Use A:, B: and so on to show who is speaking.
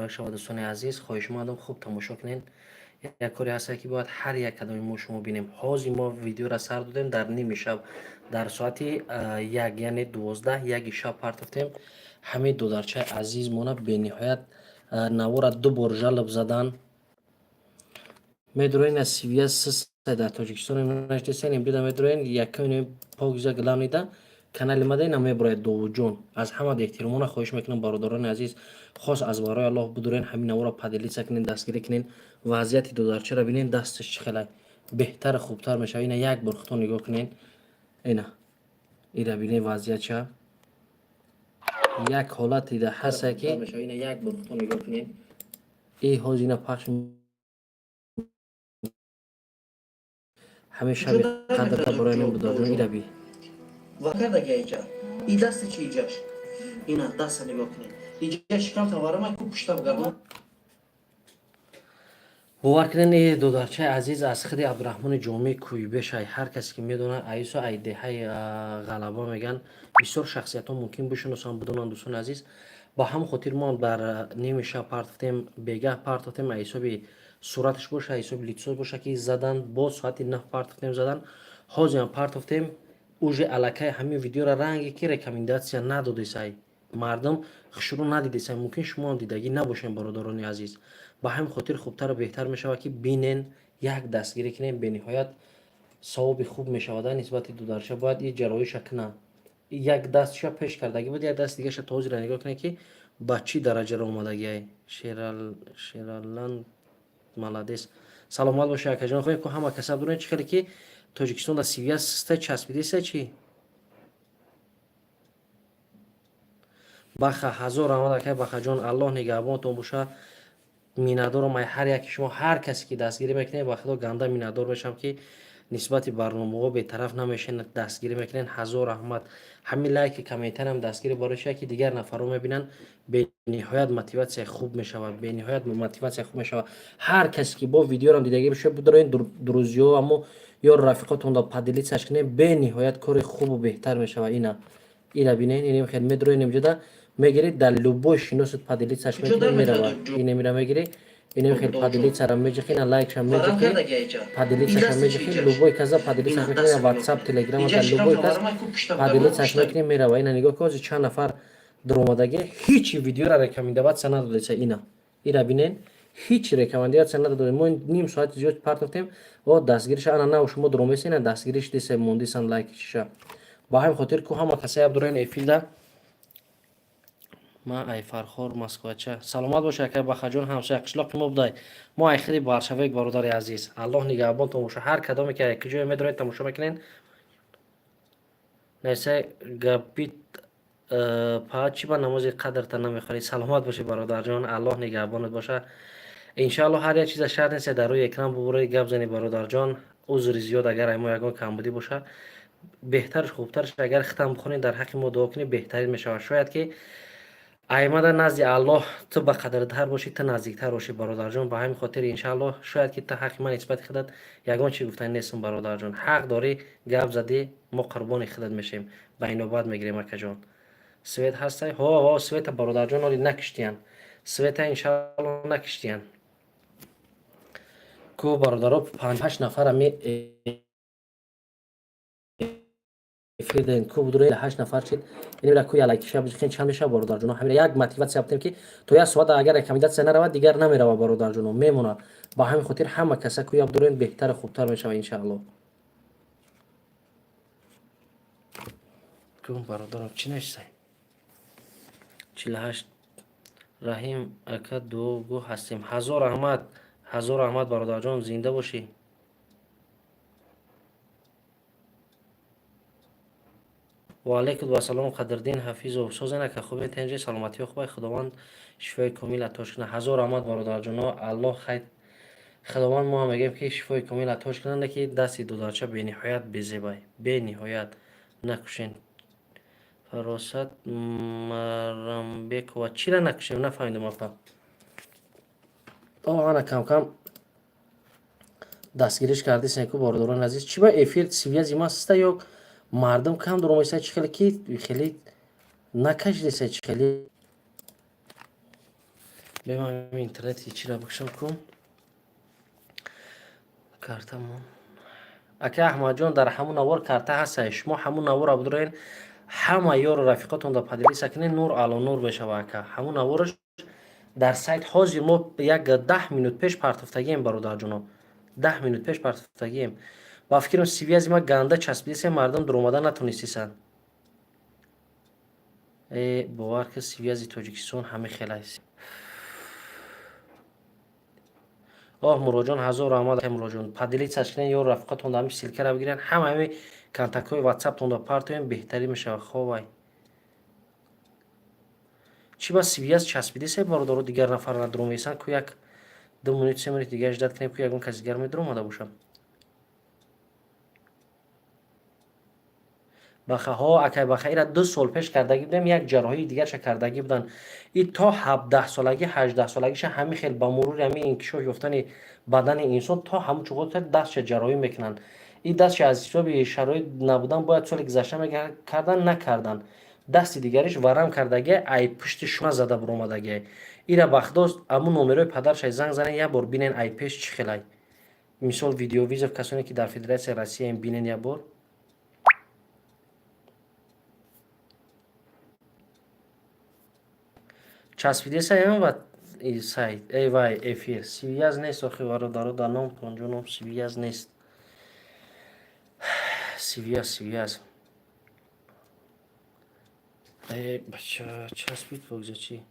A: Муборак шавад, дӯстони азиз. Хоҳишмандам, хуб тамошо кунед. Як коре ҳаста, ки бояд ҳар як кадоми мо шумо бинем. Ҳозир мо видеоро сар додем дар ними шаб, дар соати 1, яъне 12 яки шаб партофтем. Ҳамин додарчаи азизмона бениҳоят навора ду бор жалоб задан. Медуроен аз связь систа дар Тоҷикистон наштесен, имбида медуроен якум покиза главный да канали мада ина мебурояд. Довудҷон, аз ҳамад эҳтиромона хоҳиш мекунам, бародарони азиз, хос аз барои Аллоҳ будурен, ҳамин навора поделиться кунен, дастгирӣ кунен. Вазъияти додарчаро бинен, дасташ чӣ хела беҳтару хубтар мешавад. Ина як бор худтон нигоҳ кунен, ина ира бинен вазъиятша. Як ҳолате да ҳаста, ки ина як бор худтон нигоҳ кунен. И ҳозир ина пахш ҳамин шаби қадрда барои ин бударҷон, ира би.
B: Ва кардаги иҷа и дасти чи иҷаш, ина даста нигоҳ кунед, иҷа шикам таварама ку пушта бигардон.
A: Бовар кунед, и додарчаи азиз аз худи Абдураҳмони Ҷомии Кӯйбешай. Ҳар касе ки медонад, аисо ай деҳаи Ғалаба мегӯянд, бисёр шахсиятҳо мумкин бишиносанд, бидонанд, дӯстони азиз. Ба ҳамон хотир мо дар ними шаб партофтем, бегаҳ партофтем. Ай ҳисоби сураташ боша, ай ҳисоби лицо боша, ки задан, боз соати 9 партофтем, задан. Ҳозирам партофтем, уже аллакай ҳамин видеоро ранге ки рекомендация надодесай, мардум хушрӯ надидесай. Мумкин шумоам дидагӣ набошем, бародарони азиз. Ба ҳамин хотир хубтару беҳтар мешавад, ки бинен, як дастгирӣ кунем, бениҳоят савоби хуб мешавад. Нисбати дударча бояд и ҷарроҳиша кунанд. Як дастша пеш кардагӣ буд, як даст дигаша то ҳозира нигоҳ кунед, ки ба чӣ дараҷаро омадагиай. Шералан молодец, саломат бошед, акаҷон. Хоҳем ку ҳама каса дурен, чӣ хеле ки Тоҷикистон дар связь систа часпидеса чӣ. Баха, ҳазор раҳмат, акай Бахаҷон, Аллоҳ нигаҳбонтон боша. Миннатдорам ай ҳар яки шумо, ҳар касе ки дастгирӣ мекунед. Ба худо, ганда миннатдор мешавам, ки нисбати барномаҳо бетараф намешавед, дастгирӣ мекунед. Ҳазор раҳмат. Ҳамин лайки, комментариям дастгирӣ барои чия, ки дигар нафарҳо мебинанд, бениҳоят мотиватсияи хуб мешавад, бениҳоят мотиватсия хуб мешавад. Ҳар касе ки бо видеорам дидагӣ бошад, бидорен друзьё, аммо ё рафиқотонро поделиться кунед, бениҳоят кори хубу беҳтар мешавад. Ина ира бинед, инем хел медроен, имҷода мегиред, дар любой шиносат поделиться мекунед, меравад. Инемира мегирӣ, инем хел поделиться ра меҷиқи, ина лайкша меҷиқи, поделиться ша меҷиқи, любой каза поделиться мекунед, WhatsApp, Telegram, дар любой кас поделиться мекунед, мерава. Ина нигоҳ кун, ҳозир чанд нафар дуромадагӣ, ҳичи видеора рекомендоваться надодеса. Ина ира бинен, ҳеҷ рекомендация надодем. Мо ним соати зиёд партофтем о дастгириша. Ана нав шумо дуромеса, ина дастгириш дисе, мондисан лайкиша. Ба ҳамин хотир ку ҳама касае абдуроин эфирда. Ман ай Фархор, москвача. Саломат боша, акай Бахаҷон, ҳамсоя қишлоқи мо будай. Мо ай хеле баршавек, бародари азиз, Аллоҳ нигаҳбонтон боша. Ҳар кадоме ки ай куҷое медоред, тамошо мекунед. Несай гапит па чӣ ба намози қадрта намехонӣ? Саломат бошӣ, бародарҷон, Аллоҳ нигаҳбонат боша, иншааллоҳ. Ҳар як чиза шарт нест дар рӯи экран бубурӣ, гап зани, бародарҷон. Узри зиёд, агар ай мо ягон камбудӣ боша. Беҳтарш, хубтарш, агар хитам бихонӣ, дар ҳаққи мо дуо кунӣ, беҳтарин мешавад. Шояд ки аймада назди Аллоҳ ту ба қадртар бошӣ, ту наздиктар бошӣ, бародарҷон. Ба ҳамин хотир, иншааллоҳ, шояд ки ту ҳаққи ман нисбати худат ягон чӣ гуфтани нестам, бародарҷон. Ҳақ дорӣ, гап задӣ, мо қурбони худат мешавем, ба инобат мегирем, акаҷон. Свет ҳастай? Ҳо, ҳо, света, бародарҷон, оли накиштиян. Света, иншааллоҳ, накиштиян. Ку бародаро, панҷ нафар ами эфирден, ку будуре, ҳашт нафар шид. Инра ку ялайкиша бихен, чанд мешава, бародарҷоно? Ҳамира як мотиватсия бутем, ки то як соат агар рекомендация наравад, дигар намерава, бародарҷоно, мемона. Ба ҳамин хотир ҳама каса ку як дурен, беҳтару хубтар мешава, иншааллоҳ. Ку бародарам, чӣ нависай? 48. Раҳим ака, дуогӯ ҳастем. Ҳазор раҳмат, ҳазор раҳмат, бародарҷон, зинда бошӣ. Ваалайкум вассалом, Қадриддин Ҳафизов. Созен, ака, хубе, тенҷи, саломатиҳо хубай, Худованд шифои комил атош кунад. Ҳазор раҳмат, бародарҷоно, Аллоҳ хайр, Худованд, мо ҳам мегӯем, ки шифои комил атош кунанд, ки дасти додарча бениҳоят безебай, бениҳоят. Накушен. Фаросат Марамбекова, чира накушем, нафаҳмидам, апа. О, ана камкам дастгириш кардисен ку, бародарони азиз. Чӣ ба эфир связи ма систа ё мардум кам дуромеса? Чӣ хеле ки хеле накашидеса, чӣ хеле Беман интернети чира бикшам ку картамон. Ака Аҳмадҷон, дар ҳамун навор карта ҳаста. Шумо ҳамун наворро бидорен, ҳама ёру рафиқотонда поделиться кунед, нур ало нур мешава, ака. Ҳамун навораш дар сайт ҳозир мо як 10 минут пеш партофтагием, бародарҷоно, 10 минут пеш партофтагием. Ба фикрам, связи ма ганда часпидисем, мардум дуромада натонистисанд. Э, бовар ки, связи Тоҷикистон ҳаме хел аст. Оҳ, Муроҷон, ҳазор раҳмат, Муроҷон. Поделиться кунед, ёру рафиқотонда ҳами ссылка ра бигирен, ҳама ҳами контактҳои ватсаптонда партоем, беҳтарин мешавад. Ховай, чӣ ба связь часпидисе, бародаро, дигар нафар надуромесанд ку. Як 2 минут, 3 минут дигар ждать кунем ку, ягон каси дигар медуромада бошад. Бахаҳо, акай Баха, ира 2 сол пеш кардагӣ будем, як ҷарроҳии дигарша кардагӣ буданд. И то 17 солагӣ, 18 солагиша ҳамин хел ба мурури ҳамин инкишоф ёфтани бадани инсон то ҳамун чуқуртар дастша ҷарроҳӣ мекунанд. И дастша аз ҳисоби шароит набудан бояд соли гузашта мекардан, накардан. Дасти дигариш варам кардагия, ай пушти шуна зада буромадагия. Ира бахдо амун номерои падарша занг занен, як бор бинен, ай пеш чӣ хелай. Мисол, видеовызов, касоне ки дар Федератсияи Россияем, бинен як бор. Часпидесаем ва сайт, эй вай, эфир связь нест. Охи, бародаро, дар ном понҷоном связь нест. Связь, связь. Э, бача, часпид богза, чи?